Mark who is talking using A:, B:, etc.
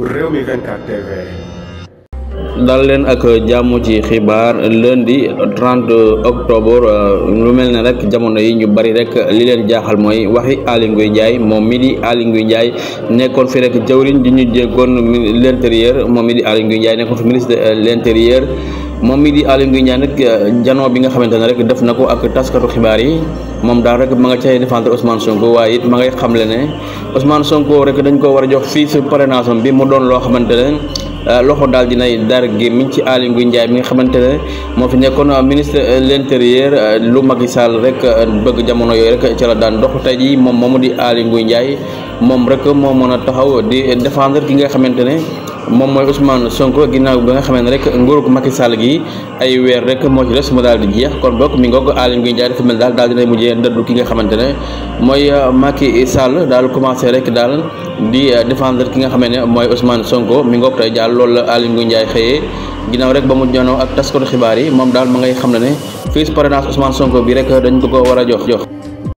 A: Rewmi 24 TV.
B: dal leen ak jàmm ci xibaar lundi 30 octobre lu mel ne rek jamono yi ñu bari rek li leen jaaxal mooy waxi Aly Ngouille Ndiaye moom mi di Aly Ngouille Ndiaye nekkoon fi rek jawriñ di ñu jéggoon l'intérieur moom mi di Aly Ngouille Ndiaye nekkoon fi ministre de l'intérieur moom mi di Aly Ngouille Ndiaye nag janoo bi nga xamante ne rek def na ko ak taskatu xibaar yi moom daal rek ma nga cay défendre Ousmane Sonko waaye it ma ngay xamle ne Ousmane Sonko rek dañ ko war a jox fii su parrainage bi mu doon loo xamante ne loxo daal dinay dar gémmiñ ci Aly Ngouille Ndiaye mi nga xamante ne moo fi nekkoon ministre de l'intérieur lu Macky Sall rek bëgg jamono yooyu rek ci la daan dox tey jii moom moomu di Aly Ngouille Ndiaye moom rek moo mën a taxaw di défendre ki nga xamante ne moom mooy Ousmane Sonko ginnaaw bi nga xamante ne rek nguurug Macky Sall gi ay weer rek moo ci des mu daal di jeex kon bokk mi ngoog Aly Ngouille Ndiaye dafa mel daal dinay mujjee dëddu ki nga xamante ne mooy Macky Sall daal commencé rek daal di défendre ki nga xamante ne mooy Ousmane Sonko mi ngoog tey daal loolu la Aly Ngouille Ndiaye xëyee ginnaaw rek ba mu janoo ak taskatu xibaar yi moom daal ma ngay xam ne fii parrainage Ousmane Sonko bi rek dañ ko war a jox.